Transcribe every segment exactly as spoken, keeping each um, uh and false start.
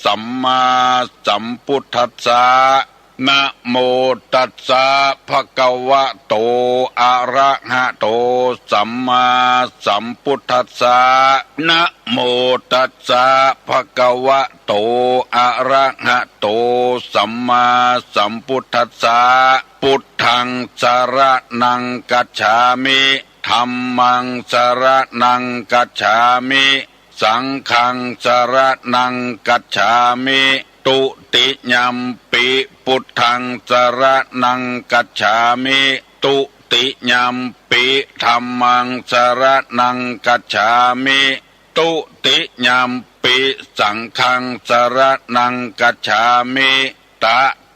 สัมมาสัมพุทธัสสะ นะโมตัสสะ ภะคะวะโต อะระหะโต สัมมาสัมพุทธัสสะ นะโมตัสสะ ภะคะวะโต อะระหะโต สัมมาสัมพุทธัสสะ พุทธังสะระณังกัจฉามิ ธัมมังสะระณังกัจฉามิ สังฆังสะระณังกัจฉามิ ตุติยัมปิ พุทธังสะระณังกัจฉามิ ตุติยัมปิ ธัมมังสะระณังกัจฉามิ ตุติยัมปิ สังฆังสะระณังกัจฉามิ ต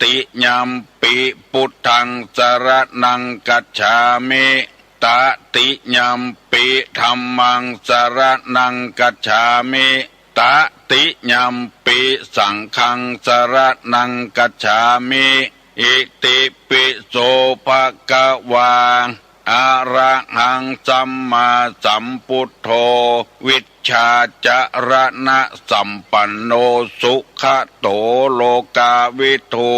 ติยัมปิ พุทธังสะระณังกัจฉามิ ตติยัมปิ ธัมมังสะระณังกัจฉามิ ตติยัมปิ สังฆังสะระณังกัจฉามิ อิติปิโส ภะคะวา อะระหัง สัมมาสัมพุทโธ วิชชาจะระณะสัมปันโน สุขะโต โลกาวิทู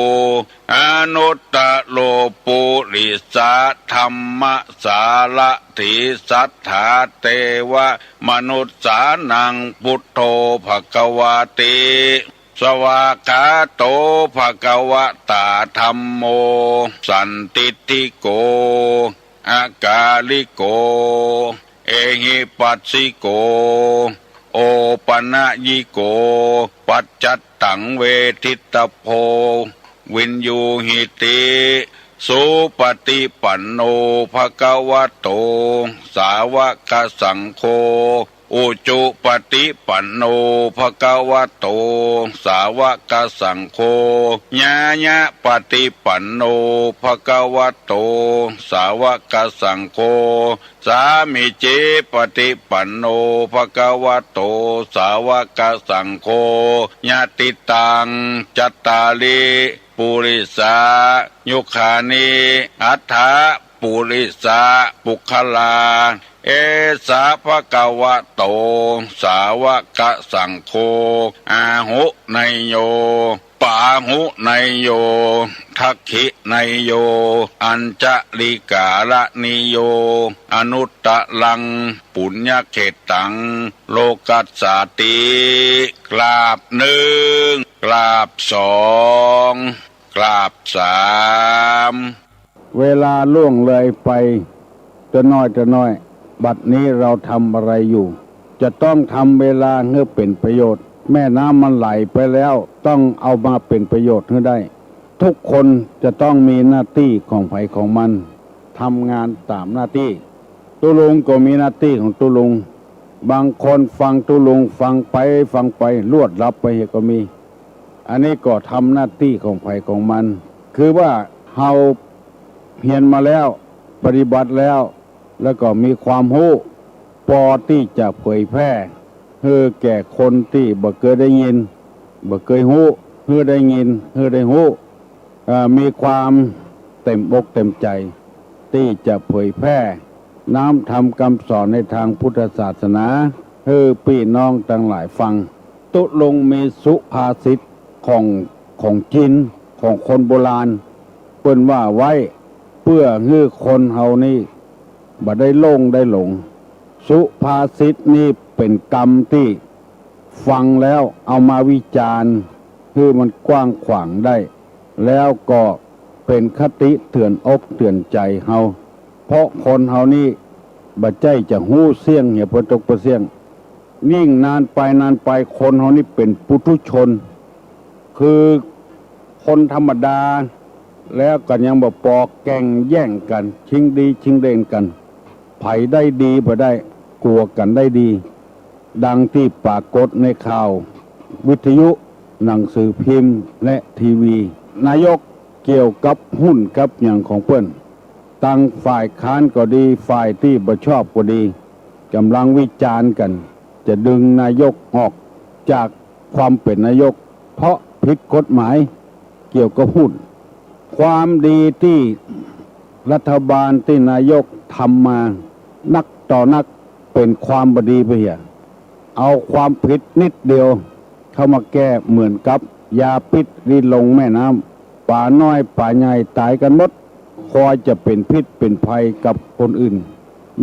อนุตโตร ปุริสะธัมมะสารถี สัทธาเตวะมนุสสานัง พุทโธ ภะคะวาติ สวากขาโต ภะคะวะตา ธัมโม สันทิฏฐิโก อะกาลิโก เอหิปัสสิโก โอปะนะยิโก ปัจจัตตัง เวทิตตะโพ วินยูหิติ สุปะติปันโน ภะคะวะโต สาวะกะสังโฆ อุจุปะติปันโน ภะคะวะโต สาวะกะสังโฆ ญาญะปะติปันโน ภะคะวะโต สาวะกะสังโฆ สามีจิปะติปันโน ภะคะวะโต สาวะกะสังโฆ ยะติตัง จัตตาริ ปุริสา ยุคานิ อัฏฐะ ปุริสะ ปุคคลา เอสะ ภะคะวะโต สาวะกะสังโฆ อาหุเนยโย ปาหุเนยโย ทักขิเนยโย อัญชะลิกาละนิโย อนุตตะรัง ปุญญะเขตตัง โลกัสสาติ กราบหนึ่ง กราบสอง กราบสาม เวลาล่วงเลยไป ตัวน้อยตัวน้อย บัดนี้เราทำอะไรอยู่ จะต้องทำเวลาหื้อเป๋นประโยชน์ แม่น้ำมันไหลไปแล้ว ต้องเอามาเป๋นประโยชน์หื้อได้ ทุกคนจะต้องมีหน้าตี้ของใผของมัน ทำงานต๋ามหน้าตี้ ตุ๊ลุงก็มีหน้าตี้ของตุ๊ลุง บางคนฟังตุ๊ลุงฟังไปฟังไป ลวดลับไปเหียก็มี อันนี้ก็ทำหน้าตี้ของใผของมัน คือว่าเฮาเฮียนมาแล้ว ปฏิบัติแล้ว แล้วก็มีความฮู้ ปอตี้จะเผยแพร่ หื้อแก่คนตี้บ่เกยได้ยิน บ่เกยฮู้ หื้อได้ยิน หื้อได้ฮู้ เอ่อ มีความเต็มอกเต็มใจ๋ ตี้จะเผยแพร่น้ำธรรมกำสอนในตางพุทธศาสนา หื้อปี้น้องตังหลายฟัง ตุ๊ลุงมีสุภาษิตของ ของจีน ของคนโบราณ เปิ้นว่าไว้ เปื้อหื้อคนเฮานี้บ่ได้หลงได้หลง สุภาษิตนี้เป๋นกำตี้ฟังแล้วเอามาวิจารณ์หื้อมันกว้างขวางได้ แล้วก็เป๋นคติเตื๋อนอกเตื๋อนใจ๋เฮา เพราะคนเฮานี้บ่ใจ้จะฮู้เสี้ยงเหียปะตกปะเสี้ยง ยิ่งนานไปนานไปคนเฮานี้เป๋นปุถุชน คือคนธรรมดา แล้วก็ยังบ่ปอแก่งแย่งกั๋น ชิงดีชิงเด่นกั๋น ใผได้ดีบ่ได้ กั๋วกั๋นได้ดี ดังตี้ปรากฏในข่าว วิทยุ หนังสือพิมพ์ และทีวี นายกเกี่ยวกับหุ้นกับหยังของเปิ้น ตังฝ่ายค้านก็ดี ฝ่ายตี้บ่ชอบก็ดี ก่ำลังวิจารณ์กั๋น จะดึงนายกออกจากความเป๋นนายก เพราะผิดกฎหมายเกี่ยวกับหุ้น ความดีตี้รัฐบาลตี้นายกทำมานักต่อนัก เป๋นความบ่ดีไปเหีย เอาความผิดนิดเดียว เข้ามาแก้เหมือนกับยาพิษตี้ลงแม่น้ำ ป๋าน้อยป๋าใหญ่ต๋ายกั๋นหมด คอยจะเป๋นพิษเป๋นภัยกับคนอื่น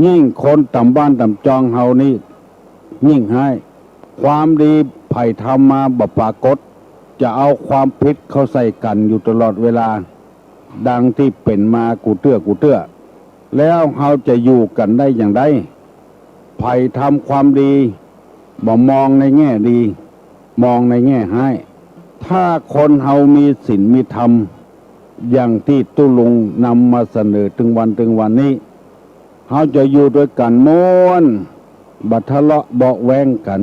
ยิ่งคนต่ำบ้านต่ำจองเฮานี่ยิ่งฮ้าย ความดีใผทำมาบ่ปรากฏ จะเอาความผิดเข้าใส่กั๋นอยู่ตลอดเวลา ดังตี้เป๋นมากู้เตื้อกู้เตื้อ แล้วเฮาจะอยู่กั๋นได้อย่างใด ใผทำความดีบ่มองในแง่ดี มองในแง่ฮ้าย ถ้าคนเฮามีศีลมีธรรม อย่างตี้ตุ๊ลุงนำมาเสนอตึงวันตึงวันนี้ เฮาจะอยู่ตวยกั๋นม่วน บ่ทะเลาะเบาะแว้งกั๋น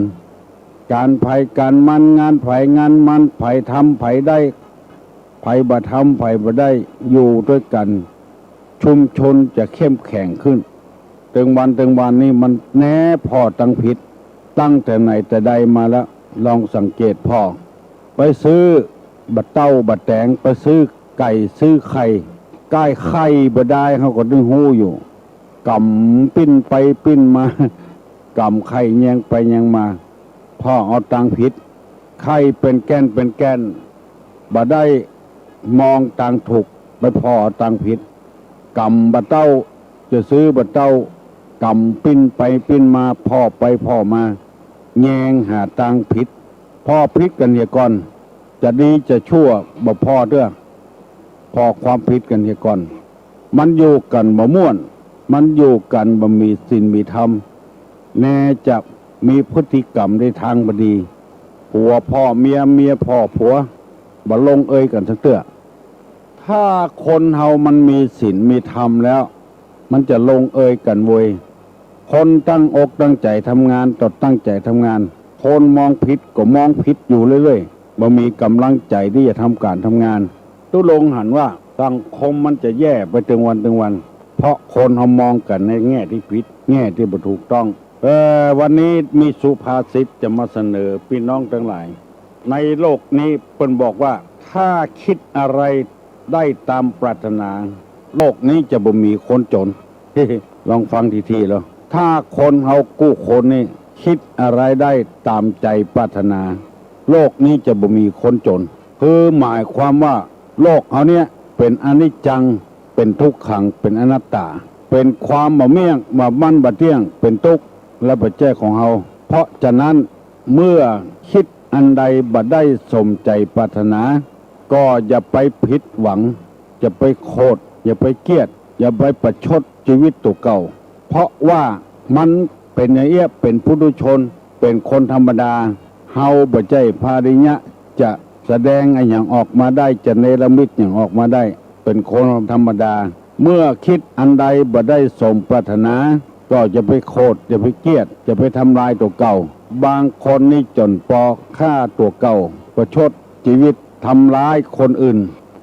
ก๋านใผก๋านมัน งานใผงานมัน ใผทำใผได้ ใผบ่ทำใผบ่ได้ อยู่ตวยกั๋น ชุมชนจะเข้มแข็งขึ้น ตึงวันตึงวันนี้มันแน่ผ่อตังผิด ตั้งแต่ไหนแต่ใดมาแล้ว ลองสังเกตผ่อ ไปซื้อบ่าเต้าบ่าแต๋ง ไปซื้อไก่ซื้อไข่ ก้ายไข่บ่ดาย เฮาก็ได้ฮู้อยู่ ก๋ำปิ้นไปปิ้นมา ก๋ำไข่แยงไปแยงมา ผ่อเอาตังผิด ไข่เป๋นแก่นเป๋นแก่น บ่ได้มองตางถูก ไปผ่อเอาตางผิด ก๋ำบ่าเต้า จะซื้อบ่าเต้า ก๋ำปิ้นไปปิ้นมา ผ่อไปผ่อมา แยงหาตางผิด ผ่อผิดกั๋นเหียก่อน จะดีจะชั่วบ่ผ่อเตื้อ ผ่อความผิดกั๋นเหียก่อน มันอยู่กั๋นบ่ม่วน มันอยู่กั๋นบ่มีศีลมีธรรม แน่จะมีพฤติกรรมในตางบ่ดี ผัวผ่อเมีย เมียผ่อผัว บ่ลงเอยกั๋นสักเตื้อ ถ้าคนเฮามันมีศีลมีธรรมแล้ว มันจะลงเอยกั๋นเวย คนตั้งอกตั้งใจ๋ทำงานก็ตั้งใจ๋ทำงาน คนมองผิดก็มองผิดอยู่เรื่อยๆ บ่มีก๋ำลังใจ๋ตี้จะทำก๋านทำงาน ตุ๊ลุงหันว่าสังคมมันจะแย่ไปตึงวันตึงวัน เพราะคนเฮามองกั๋นในแง่ตี้ผิด แง่ตี้บ่ถูกต้อง เอ่อ วันนี้มีสุภาษิตจะมาเสนอปี้น้องตังหลาย ในโลกนี้เปิ้นบอกว่า ถ้าคิดอะไรได้ต๋ามปรารถนา โลกนี้จะบ่มีคนจ๋น ลองฟังทีๆ แล้ว ถ้าคนเฮากู้คนนี่คิดอะไรได้ต๋ามใจ๋ปรารถนา โลกนี้จะบ่มีคนจ๋น คือหมายความว่าโลกเฮาเนี่ยเป๋นอนิจจัง เป๋นทุกขัง เป๋นอนัตตา เป๋นความบ่เมี่ยง บ่มั่น บ่เตี้ยง เป๋นตุ๊กข์ และบ่ใจ้ของเฮา เพราะฉะนั้นเมื่อคิดอันใดบ่ได้สมใจ๋ปรารถนา ก็อย่าไปผิดหวัง อย่าไปโขด อย่าไปเกลียด อย่าไปประชดจีวิตตั๋วเก่า เพราะว่ามันเป๋นอย่างเอี้ย เป๋นปุถุชน เป๋นคนธรรมดา เฮาบ่ใจ้พระอริยะ จะแสดงอะหยังออกมาได้ จะเนรมิตหยังออกมาได้ เป๋นคนธรรมดา เมื่อคิดอันใดบ่ได้สมปรารถนา ก็อย่าไปโขด อย่าไปเกลียด อย่าไปทำลายตั๋วเก่า บางคนนี่จ๋นปอฆ่าตั๋วเก่า ประชดจีวิต ทำร้ายคนอื่น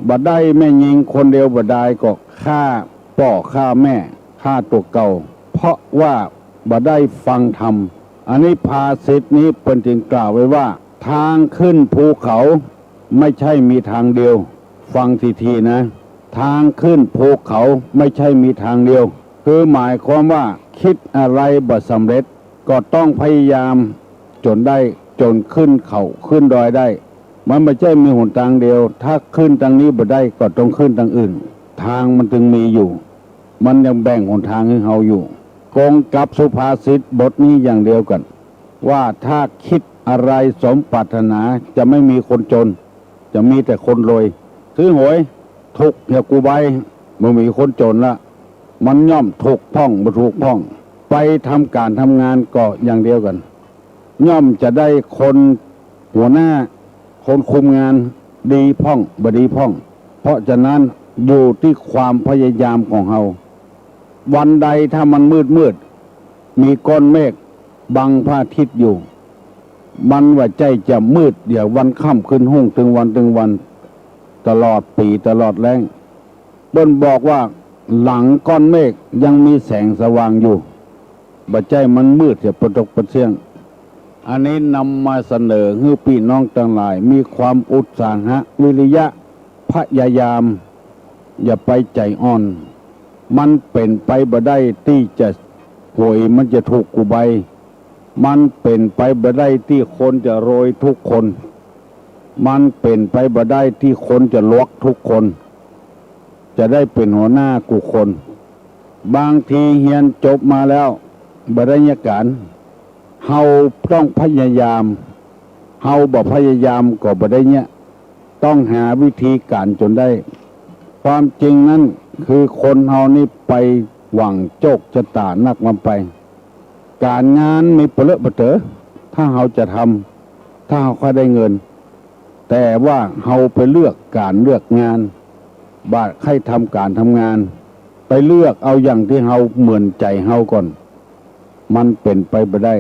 บ่ได้แม่ญิงคนเดียวบ่ดายก็ฆ่าป้อฆ่าแม่ ฆ่าตั๋วเก่า เพราะว่าบ่ได้ฟังธรรม อันนี้ภาษิตนี้เปิ้นจึงกล่าวไว้ว่า ทางขึ้นภูเขาไม่ใช่มีทางเดียว ฟังทีๆ นะ ทางขึ้นภูเขาไม่ใช่มีทางเดียว คือหมายความว่าคิดอะไรบ่สำเร็จ ก็ต้องพยายามจ๋นได้ จ๋นขึ้นเขาขึ้นดอยได้ มันบ่ใจ้มีหนตางเดียว ถ้าขึ้นตางนี้บ่ได้ก็ต้องขึ้นตางอื่น ตางมันจึงมีอยู่ มันยังแบ่งหนตางหื้อเฮาอยู่ กงกับสุภาษิตบทนี้อย่างเดียวกั๋น ว่าถ้าคิดอะไรสมปรารถนาจะไม่มีคนจน จะมีแต่คนรวย ซื้อหวยถูกเหียกู้ใบ บ่มีคนจนละ มันย่อมถูกพ่องบ่ถูกพ่อง ไปทำก๋านทำงานก็อย่างเดียวกั๋น ย่อมจะได้คนหัวหน้า คนคุมงานดีพ่องบ่ดีพ่อง เพราะฉะนั้นอยู่ตี้ความพยายามของเฮา วันใดถ้ามันมืดๆ มีก้อนเมฆบังพระอาทิตย์อยู่ มันบ่ใจ้จะมืดอย่างวันค่ำคืนฮุ่งตึงวันตึงวัน ตลอดปี๋ตลอดแล้ง เปิ้นบอกว่าหลังก้อนเมฆยังมีแสงสว่างอยู่ บ่ใจ้มันมืดเสียปะตกปะเสี้ยง อันนี้นำมาเสนอหื้อปี้น้องตังหลายมีความอุตสาหะวิริยะพยายาม อย่าไปใจ๋อ่อน มันเป๋นไปบ่ได้ตี้จะหวยมันจะถูกกู้ใบ มันเป๋นไปบ่ได้ตี้คนจะรวยกู้คน มันเป๋นไปบ่ได้ตี้คนจะหลวกกู้คน จะได้เป๋นหัวหน้ากู้คน บางทีเฮียนจบมาแล้วบ่ได้เยียะก๋าน เฮาต้องพยายาม เฮาบ่พยายามก็บ่ได้เยียะ ต้องหาวิธีก๋านจ๋นได้ ความจริงนั้นคือคนเฮานี่ไปหวังโจคชะตานักลำไป ก๋านงานมีปะเลอะปะเต๋อ ถ้าเฮาจะทำ ถ้าเฮาใค่ได้เงิน แต่ว่าเฮาไปเลือกก๋านเลือกงาน บ่ใค่ทำก๋านทำงาน ไปเลือกเอาอย่างตี้เฮาเหมือนใจ๋เฮาก่อน มันเป๋นไปบ่ได้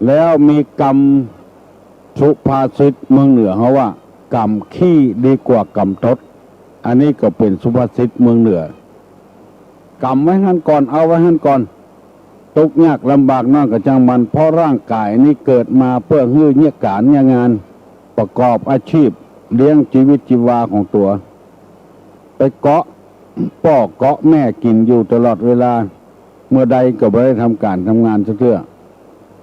แล้วมีกำสุภาษิตเมืองเหนือเฮาว่า กำขี้ดีกว่ากำตด อันนี้ก็เป๋นสุภาษิตเมืองเหนือ กำไว้หั้นก่อน เอาไว้หั้นก่อน ตุ๊กยากลำบากน้อยก็จ้างมัน เพราะร่างก๋ายนี้เกิดมาเปื้อหื้อเยียะก๋านเยียะงาน ประกอบอาชีพเลี้ยงจีวิตจีวาของตั๋ว ไปเกาะป้อเกาะแม่กิ๋นอยู่ตลอดเวลา เมื่อใดก็บ่ได้ทำก๋านทำงานสักเตื้อ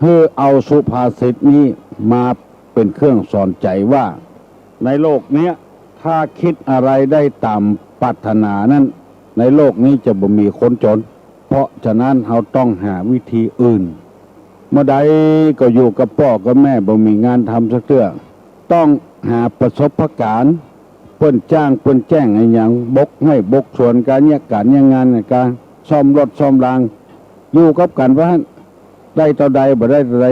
หื้อเอาสุภาษิตนี้มาเป๋นเครื่องสอนใจ๋ว่า ในโลกเนี้ย ถ้าคิดอะไรได้ต๋ามปรารถนานั้น ในโลกนี้จะบ่มีคนจ๋น เพราะฉะนั้นเฮาต้องหาวิธีอื่น เมื่อใดก็อยู่กับป้อกับแม่บ่มีงานทำสักเตื้อ ต้องหาประสบก๋ารณ์ เปิ้นจ้างเปิ้นแจ้งอะหยัง บกไฮ่บกสวน ก๋านเยียะก๋านเยียะงาน ก๋านซ่อมรถซ่อมราง อยู่กับกั๋นไปหั้น ได้เต้าใดบ่ได้เต้าใด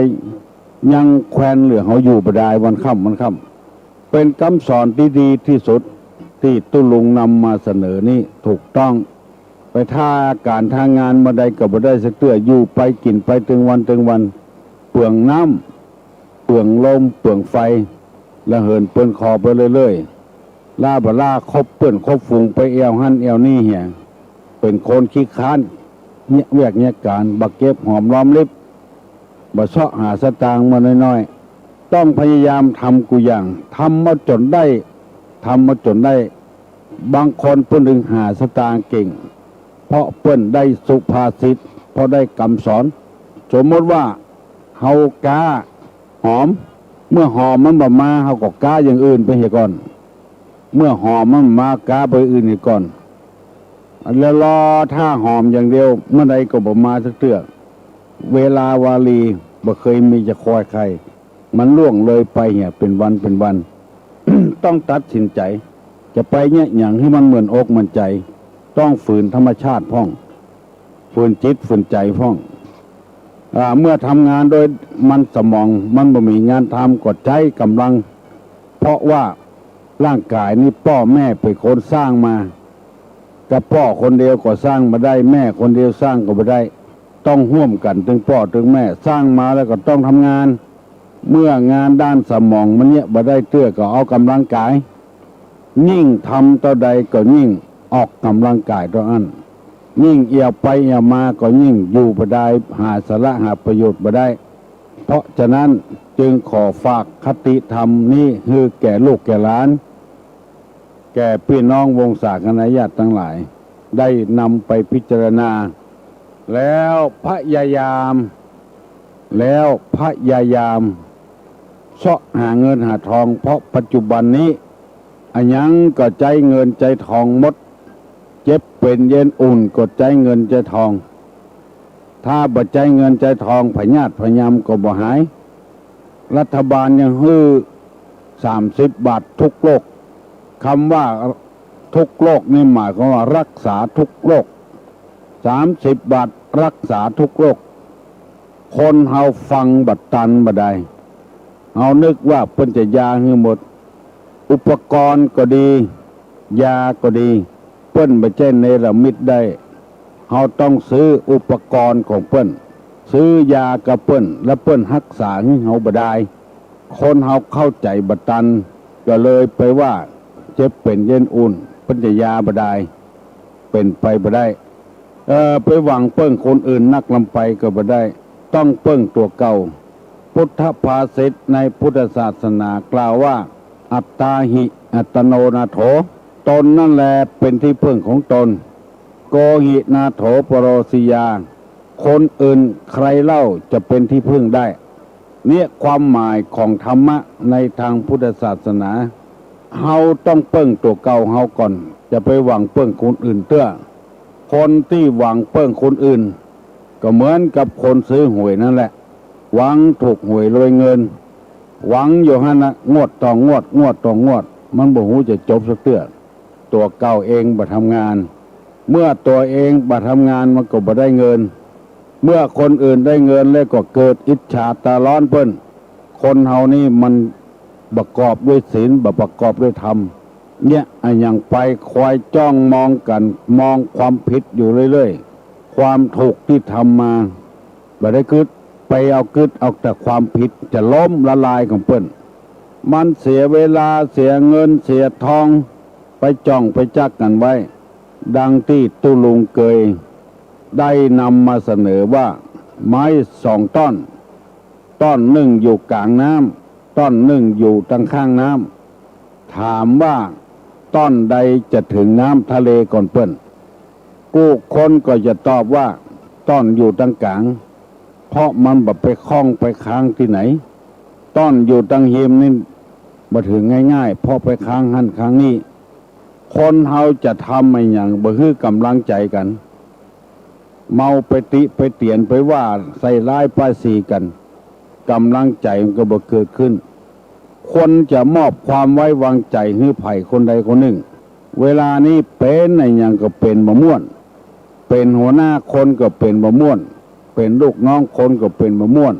ยังแควนเหลือเฮาอยู่บ่ดายวันค่ำวันค่ำ เป๋นกำสอนตี้ดีตี้สุดตี้ตุ๊ลุงนำมาเสนอนี้ถูกต้อง ไปท่าก๋านท่างานเมื่อใดก็บ่ได้สักเตื้อ อยู่ไปกิ๋นไปตึงวันตึงวัน เปืองน้ำ เปืองลม เปืองไฟ ละเหินเปิ้นคอไปเรื่อยๆ ล้าบ่ล้าคบเปื้อนคบฝูงไปแอ่วหั้นแอ่วนี้เหีย เป๋นคนขี้คร้าน เยียะเวียกเยียะก๋าน บ่เก็บหอมรอมริบ บ่เซาะหาสตางค์มาน้อยๆ ต้องพยายามทำกู้อย่าง ทำมาจ๋นได้ ทำมาจ๋นได้ บางคนเปิ้นถึงหาสตางค์เก่ง เพราะเปิ้นได้สุภาษิต เพราะได้กำสอน สมมติว่าเฮาก๊าหอม เมื่อหอมมันบ่มา เฮาก็ก๊าอย่างอื่นไปเหียก่อน เมื่อหอมมันบ่มา ก๊าไปอื่นเหียก่อน แล้วรอท่าหอมอย่างเดียว เมื่อใดก็บ่มาสักเตื้อ เวลาวาลีบ่เกยมีจะคอยใค่ มันล่วงเลยไปเหียเป๋นวันเป๋นวัน ต้องตัดสินใจ๋ จะไปเยียะหยังหื้อมันเหมือนอกเหมือนใจ๋ ต้องฝืนธรรมชาติพ่อง ฝืนจิตฝืนใจ๋พ่อง อ่า เมื่อทำงานโดยมันสมอง มันบ่มีงานทำก็ใจ๊ก๋ำลัง เพราะว่าร่างก๋ายนี้ป้อแม่เป๋นคนสร้างมา กับป้อคนเดียวก็สร้างบ่ได้ แม่คนเดียวสร้างก็บ่ได้ ต้องฮ่วมกั๋นตึงป้อตึงแม่ สร้างมาแล้วก็ต้องทำงาน เมื่องานด้านสมองมันเยียะบ่ได้เตื้อก็เอาก๋ำลังก๋าย ยิ่งทำเต้าใดก็ยิ่งออกก๋ำลังก๋ายเต้าอั้น ยิ่งเอี่ยวไปเอี่ยวมาก็ยิ่งอยู่บ่ได้ หาสาระหาประโยชน์บ่ได้ เพราะฉะนั้นจึงขอฝากคติธรรมนี้หื้อแก่ลูกแก่หลาน แก่ปี้น้องวงศาคณาญาติตังหลาย ได้นำไปพิจารณา แล้วพยายาม แล้วพยายามเซาะหาเงินหาทอง เพราะปัจจุบันนี้ อะหยังก็ใจ๊เงินใจ๊ทองหมด เจ็บเป๋นเย็นอุ่นก็ใจ๊เงินใจ๊ทอง ถ้าบ่ใจ๊เงินใจ๊ทอง พยาธิพยามก็บ่หาย รัฐบาลยังหื้อสามสิบบาททุกโรค กำว่าทุกโรคนี่หมายความว่ารักษาทุกโรค สามสิบบาทรักษาทุกโรค คนเฮาฟังบ่ตันบ่ดาย เฮานึกว่าเปิ้นจะยาหื้อหมด อุปกรณ์ก็ดี ยาก็ดี เปิ้นบ่ใจ้เนรมิตได้ เฮาต้องซื้ออุปกรณ์ของเปิ้น ซื้อยากับเปิ้น แล้วเปิ้นฮักษาหื้อเฮาบ่ดาย คนเฮาเข้าใจ๋บ่ตัน ก็เลยไปว่าเจ็บเป๋นเย็นอุ่น เปิ้นจะยาบ่ดาย เป๋นไปบ่ได้ เอ่อ ไปหวังเปิ้งคนอื่นนักลำไปก็บ่ได้ ต้องเปิ้งตั๋วเก่า พุทธภาษิตในพุทธศาสนากล่าวว่า อัตตาหิ อัตตโนนาโถ ตนนั่นแลเป๋นตี้เปิ้งของตน โกหินาโถปโรสิยา คนอื่นใครเล่าจะเป็นที่พึ่งได้ เนี่ยความหมายของธรรมะในตางพุทธศาสนา เฮาต้องเปิ้งตั๋วเก่าเฮาก่อน จะไปหวังเปิ้งคนอื่นเตื้อ คนตี้หวังเปิ้งคนอื่น ก็เหมือนกับคนซื้อหวยนั่นแหละ หวังถูกหวยรวยเงิน หวังอยู่หั้นนะ งวดต่องวด งวดต่องวด มันบ่ฮู้จะจบสักเตื้อ ตั๋วเก่าเองบ่ทำงาน เมื่อตั๋วเองบ่ทำงานมันก็บ่ได้เงิน เมื่อคนอื่นได้เงินแล้วก็เกิดอิจฉาต๋าร้อนเปิ้น คนเฮานี่มันประกอบด้วยศีล บ่ประกอบด้วยธรรม เนี่ยอะหยังไปคอยจ้องมองกั๋น มองความผิดอยู่เรื่อยๆ ความถูกตี้ทำมา บ่ได้กึ๊ด ไปเอากึ๊ดเอาแต่ความผิด จะล้มละลายของเปิ้น มันเสียเวลา เสียเงิน เสียทอง ไปจ้องไปจักกั๋นไว้ ดังตี้ตุ๊ลุงเกยได้นำมาเสนอว่า ไม้สองต้อน ต้อนนึ่งอยู่ก๋างน้ำ ต้อนนึ่งอยู่ตังข้างน้ำ ถามว่าต้อนใดจะเถิงน้ำทะเลก่อนเปิ้น กู้คนก็จะตอบว่า ต้อนอยู่ตังก๋าง เพราะมันบ่ไปข้องไปค้างตี้ไหน ต้อนอยู่ตังฮิมนี่บ่เถิงง่ายๆ เพราะไปค้างหั้นค้างนี่ คนเฮาจะทำอะหยังบ่หื้อก๋ำลังใจ๋กั๋น เมาไปติไปเตียนไปว่าใส่ร้ายป้ายสีกั๋น ก๋ำลังใจ๋มันก็บ่เกิดขึ้น ควรจะมอบความไว้วางใจ๋หื้อใผคนใดคนนึ่ง เวลานี้เป๋นอะหยังก็เป๋นบ่ม่วน เป๋นหัวหน้าคนก็เป๋นบ่ม่วน เป๋นลูกน้องคนก็เป๋นบ่ม่วน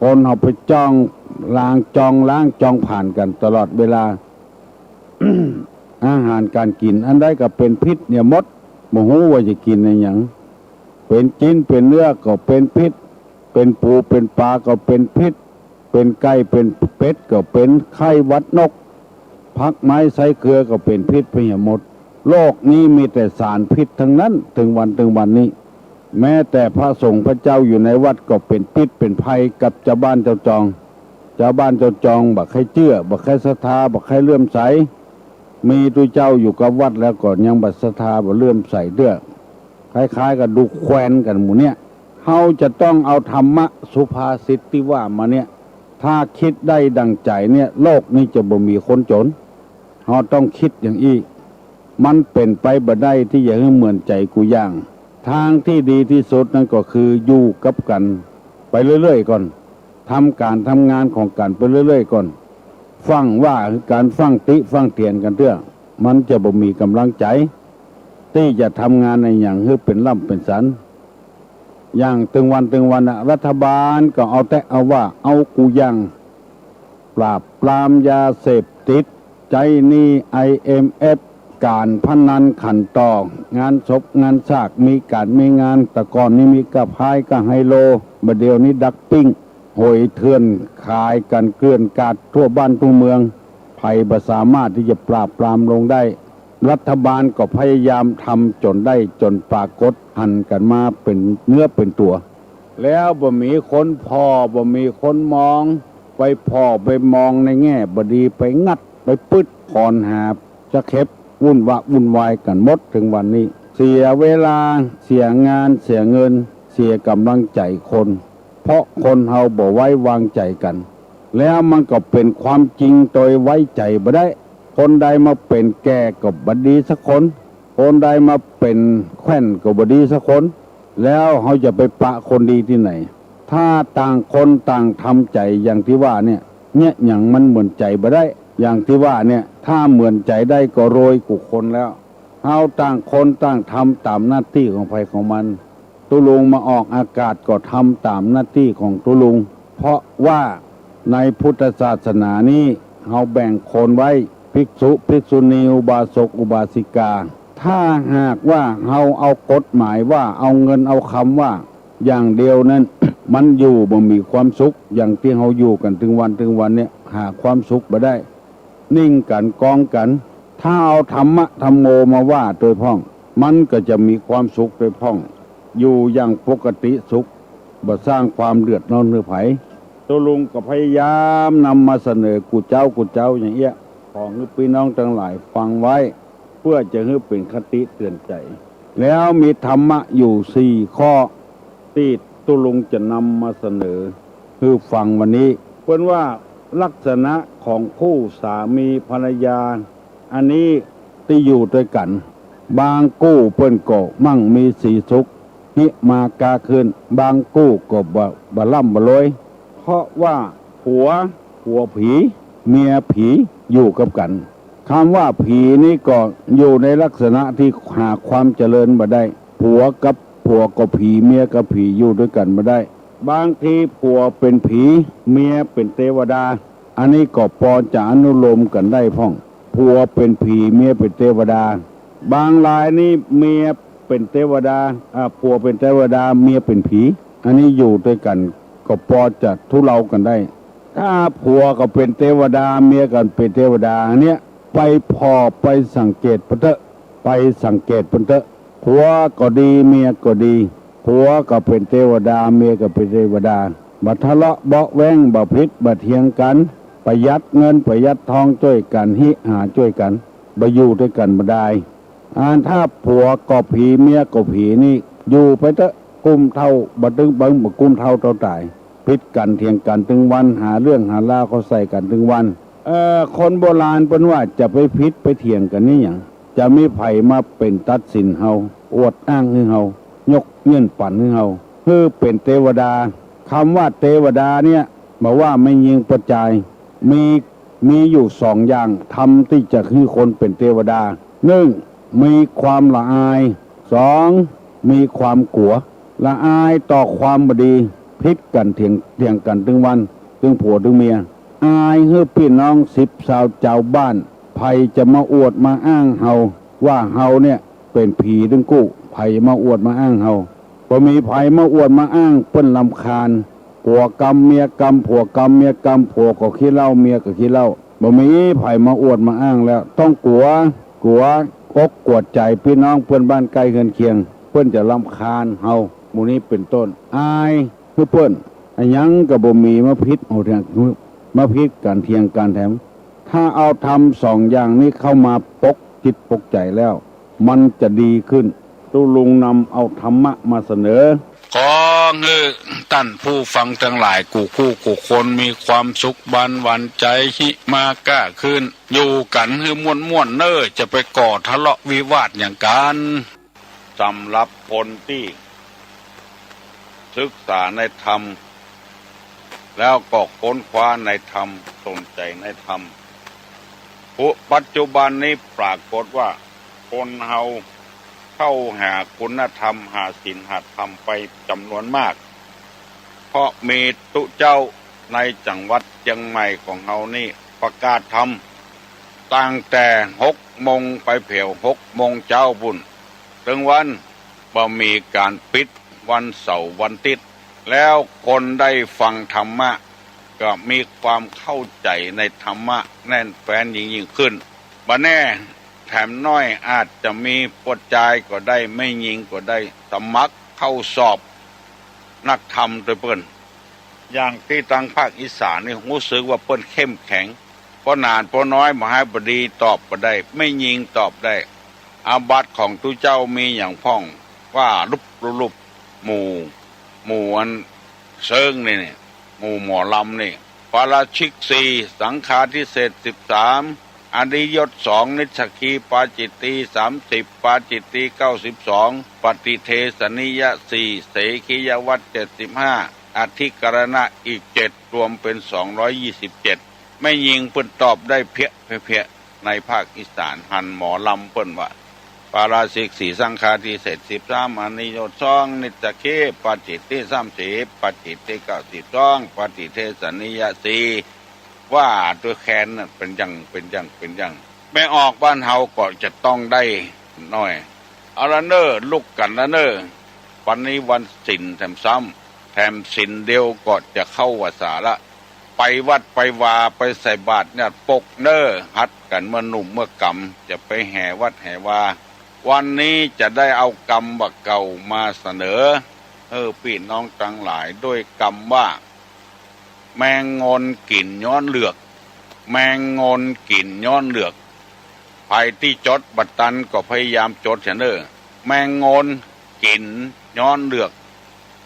คนเฮาไปจ้องล้าง จ้องล้าง จ้องผ่านกั๋นตลอดเวลา อาหารก๋านกิ๋นอันใดก็เป๋นพิษเนี่ยหมด บ่ฮู้ว่าจะกิ๋นอะหยัง เป๋นจิ๊นเป๋นเนื้อก็เป๋นพิษ เป๋นปูเป๋นป๋าก็เป๋นพิษ เป๋นไก่เป๋นเป็ดก็เป๋นไข้หวัดนก ผักไม้ไส้เกลือก็เป๋นพิษไปเหียหมด โลกนี้มีแต่สารพิษตังนั้น เถิงวันเถิงวันนี้ แม้แต่พระสงฆ์พระเจ้าอยู่ในวัดก็เป๋นพิษเป๋นภัยกับจาวบ้านจาวจอง จาวบ้านจาวจองบ่ใค่เจื้อ บ่ใค่ศรัทธา บ่ใค่เลื่อมใส มีตุ๊เจ้าอยู่กับวัดแล้วก็ยังบ่ศรัทธาบ่เลื่อมใสเตื้อ คล้ายๆ กับดูแควนกั๋นหมู่เนี่ย เฮาจะต้องเอาธรรมะสุภาษิตตี้ว่ามาเนี่ย ถ้าคิดได้ดั่งใจ๋เนี่ย โลกนี้จะบ่มีคนจ๋น เฮาต้องคิดอย่างอี้ มันเป๋นไปบ่ได้ตี้จะหื้อเหมือนใจ๋กู้อย่าง ตางตี้ดีตี้สุดนั้นก็คืออยู่กับกั๋นไปเรื่อยๆ ก่อน ทำก๋านทำงานของกั๋นไปเรื่อยๆ ก่อน ฟั่งว่ากั๋น ฟั่งติฟั่งเตียนกั๋นเตื้อ มันจะบ่มีก๋ำลังใจ๋ ตี้จะทำงานอะหยังหื้อเป๋นล่ำเป๋นสัน อย่างเถิงวันเถิงวันน่ะ รัฐบาลก็เอาแต๊เอาว่า เอากู้อย่าง ปราบปรามยาเสพติด ใจ๊หนี้ ไอเอ็มเอฟ ก๋านพนันขันต่อ งานศพงานซาก มีก๋านมีงาน แต่ก่อนนี้มีก้าพายก้าไฮโล บ่าเดี่ยวนี้ดักปิ้ง หวยเถื่อนขายกั๋นเกลื่อนกลาดทั่วบ้านทั่วเมือง ใผบ่สามารถตี้จะปราบปรามลงได้ รัฐบาลก็พยายามทำจ๋นได้จ๋นปรากฏหันกั๋นมาเป๋นเนื้อเป๋นตั๋ว แล้วบ่มีคนผ่อ บ่มีคนมอง ไปผ่อไปมองในแง่บ่ดี ไปงัดไปปึ๊ด คอนหาจะเข็บ วุ่นวะวุ่นวายกั๋นหมดเถิงวันนี้ เสียเวลา เสียงาน เสียเงิน เสียก๋ำลังใจ๋คน เพราะคนเฮาบ่ไว้วางใจ๋กั๋น แล้วมันก็เป๋นความจริงโตยไว้ใจ๋บ่ได้ คนใดมาเป๋นแก่ก็บ่ดีสักคน คนใดมาเป๋นแคว่นก็บ่ดีสักคน แล้วเฮาจะไปปะคนดีตี้ไหน ถ้าต่างคนต่างทำใจ๋อย่างตี้ว่าเนี่ย เนี่ยหยังมันเหมือนใจ๋บ่ได้ อย่างตี้ว่าเนี่ย ถ้าเหมือนใจ๋ได้ก็รวยกู้คนแล้ว เฮาต่างคนต่างทำต๋ามหน้าตี้ของใผของมัน ตุ๊ลุงมาออกอากาศก็ทำต๋ามหน้าตี้ของตุ๊ลุง เพราะว่าในพุทธศาสนานี้ เฮาแบ่งคนไว้ ภิกษุ ภิกษุณี อุบาสก อุบาสิกา ถ้าหากว่าเฮาเอากฎหมายว่า เอาเงินเอาคำว่า อย่างเดียวนั้น มันอยู่บ่มีความสุข อย่างตี้เฮาอยู่กั๋นเถิงวันเถิงวันเนี่ย หาความสุขบ่ได้ นิ่งกั๋น กองกั๋น ถ้าเอาธรรมะธัมโมมาว่าโตยพ่อง มันก็จะมีความสุขโตยพ่อง อยู่อย่างปกติสุข บ่สร้างความเดือดร้อนหื้อใผ ตุ๊ลุงก็พยายามนำมาเสนอกู้เจ๊ากู้เจ๊าอย่างเอี้ย ขอหื้อปี้น้องตังหลายฟังไว้ เปื้อจะหื้อเป๋นคติเตือนใจ๋ แล้วมีธรรมะอยู่สี่ข้อ ตี้ตุ๊ลุงจะนำมาเสนอหื้อฟังวันนี้ เปิ้นว่าลักษณะของคู่สามีภรรยา อันนี้ตี้อยู่ตวยกั๋น บางกู้เปิ้นก็มั่งมีสีสุข ฮิมาก้าขึ้น บางกู้ก็บ่ บ่ร่ำบ่รวย เพราะว่าผัว ผัวผี เมียผี อยู่กับกั๋น กำว่าผีนี่ก็อยู่ในลักษณะตี้หาความเจริญบ่ได้ ผัวกับผัวก็ผี เมียกับผี อยู่ตวยกั๋นบ่ได้ บางทีผัวเป๋นผี เมียเป๋นเตวดา อันนี้ก็ปอจะอนุโลมกั๋นได้พ่อง ผัวเป๋นผี เมียเป๋นเตวดา บางรายนี่เมียเป๋นเตวดา อ่า ผัวเป๋นเตวดา เมียเป๋นผี อันนี้อยู่ตวยกั๋นก็ปอจะทุเลากั๋นได้ ถ้าผัวก็เป๋นเตวดา เมียก็เป๋นเตวดา อันเนี้ย ไปผ่อไปสังเกตเปิ้นเต๊อะ ไปสังเกตเปิ้นเต๊อะ ผัวก็ดี เมียก็ดี ผัวก็เป๋นเตวดา เมียก็เป๋นเตวดา บ่ทะเลาะเบาะแว้ง บ่ผิดบ่เถียงกั๋น ประหยัดเงินประหยัดทองจ้วยกั๋น ฮิหาจ้วยกั๋น บ่อยู่ตวยกั๋นบ่ดาย อันถ้าผัวก็ผี เมียก็ผีนี่ อยู่ไปเต๊อะ กุ้มเท่า บ่ตึงเบิ่ง บ่กุ้มเท่าเต้าต๋าย ผิดกั๋นเถียงกั๋นตึงวัน หาเรื่องหาราวเข้าใส่กั๋นตึงวัน เอ่อ คนโบราณเปิ้นว่าจะไปผิดไปเถียงกั๋นนี่หยัง จะมีใผมาเป๋นตัดสินเฮา อวดอ้างหื้อเฮา ยกยื่นปั๋นหื้อเฮา หื้อเป๋นเตวดา กำว่าเตวดาเนี่ย บ่ว่าแม่ญิงป้อจาย มี มีอยู่สองอย่าง ธรรมตี้จะหื้อคนเป๋นเตวดา นึ่ง มีความละอาย สอง มีความกั๋ว ละอายต่อความบ่ดี ผิดกั๋นเถียง เถียงกั๋นตึงวัน ตึงผัวตึงเมีย อายหื้อปี้น้องสิบซาวจาวบ้าน ใผจะมาอวดมาอ้างเฮา ว่าเฮาเนี่ยเป๋นผีตึงกู้ ใผมาอวดมาอ้างเฮา บ่มีใผมาอวดมาอ้าง เปิ้นรำคาญ ผัวกำเมียกำ ผัวกำเมียกำ ผัวก็ขี้เหล้า เมียก็ขี้เหล้า บ่มีใผมาอวดมาอ้างแล้ว ต้องกั๋ว กั๋ว อกกั๋วใจ๋ปี้น้องเปื้อนบ้านใก้เฮือนเคียง เปิ้นจะรำคาญเฮา หมู่นี้เป๋นต้น อายหื้อเปิ้น อะหยังก็บ่มีมาผิดเอาเถิง มาผิดกั๋นเถียงกั๋นแถม ถ้าเอาธรรมสองอย่างนี้เข้ามาปกจิตปกใจ๋แล้ว มันจะดีขึ้น ตุ๊ลุงนำเอาธรรมะมาเสนอ ขอหื้อต้านผู้ฟังตังหลายกู้คู่กู้คนมีความสุขบานหวานใจ๋ ฮิมาก้าขึ้น อยู่กั๋นหื้อม่วนๆ เน่อ จะไปก่อทะเลาะวิวาทหยังกั๋น สำหรับคนตี้ศึกษาในธรรม แล้วก็ค้นคว้าในธรรม สนใจ๋ในธรรม ปุ ปัจจุบันนี้ปรากฏว่าคนเฮาเข้าหาคุณธรรม หาศีลหาธรรมไปจ๋ำนวนมาก เพราะมีตุ๊เจ้าในจังหวัดเจียงใหม่ของเฮานี่ประกาศธรรม ตั้งแต่หกโมงไปแผวหกโมงเจ๊าปู้น ตึงวัน บ่มีก๋านปิดวันเสาร์วันติ๊ด แล้วคนได้ฟังธรรมะ ก็มีความเข้าใจ๋ในธรรมะแน่นแฟ้นยิ่งๆ ขึ้น บ่แน่ แถมน้อยอาจจะมีป้อจายก็ได้ แม่ญิงก็ได้ สมัครเข้าสอบนักธรรมตวยเปิ้น อย่างตี้ตังภาคอีสานนี่ฮู้สึกว่าเปิ้นเข้มแข็ง ป้อหนานป้อน้อยบ่ฮ้ายบ่ดีตอบบ่ได้ แม่ญิงตอบได้ อาบัติของตุ๊เจ้ามีหยังพ่อง ว่าลุบลุบลุบ หมู่ หมู่อันเซิงนี่ นี่ หมู่หมอลำนี่ ปาราชิกสี่ สังฆาทิเศษสิบสาม อนิยตสอง นิสสักขีปาจิตตีสามสิบ ปาจิตตีเก้าสิบสอง ปฏิเทสนิยสี่ เสขียวัตรเจ็ดสิบห้า อธิกรณะอีกเจ็ด รวมเป๋นสองร้อยยี่สิบเจ็ด แม่ญิงเปิ้นตอบได้เพี้ยะเพี้ยะ ในภาคอีสานหันหมอลำเปิ้นว่า ปาราชิกสี่ สังฆาทิเศษสิบสาม อนิยตสอง นิสสักขีปาจิตตีสามสิบ ปาจิตตีเก้าสิบสอง ปฏิเทสนิยสี่ ว่าตวยแคนน่ะเป๋นหยัง เป๋นหยัง เป๋นหยัง แม่ออกบ้านเฮาก็จะต้องได้น้อย เอาละเน่อ ลุกกั๋นละเน่อ วันนี้วันศีลแถมซ้ำ แถมศีลเดียวก็จะเข้าพรรษาละ ไปวัดไปวา ไปใส่บาตรเนี่ยปกเน่อ หัดกั๋นเมื่อหนุ่มเมื่อกำ จะไปแห่วัดแห่วา วันนี้จะได้เอากำบ่าเก่ามาเสนอ หื้อปี้น้องตังหลาย ด้วยกำว่า แมงงอนกิ๋นย้อนเหลือก แมงงอนกิ๋นย้อนเหลือก ใผตี้จดบ่ตันก็พยายามจดเสียเน่อ แมงงอนกิ๋นย้อนเหลือก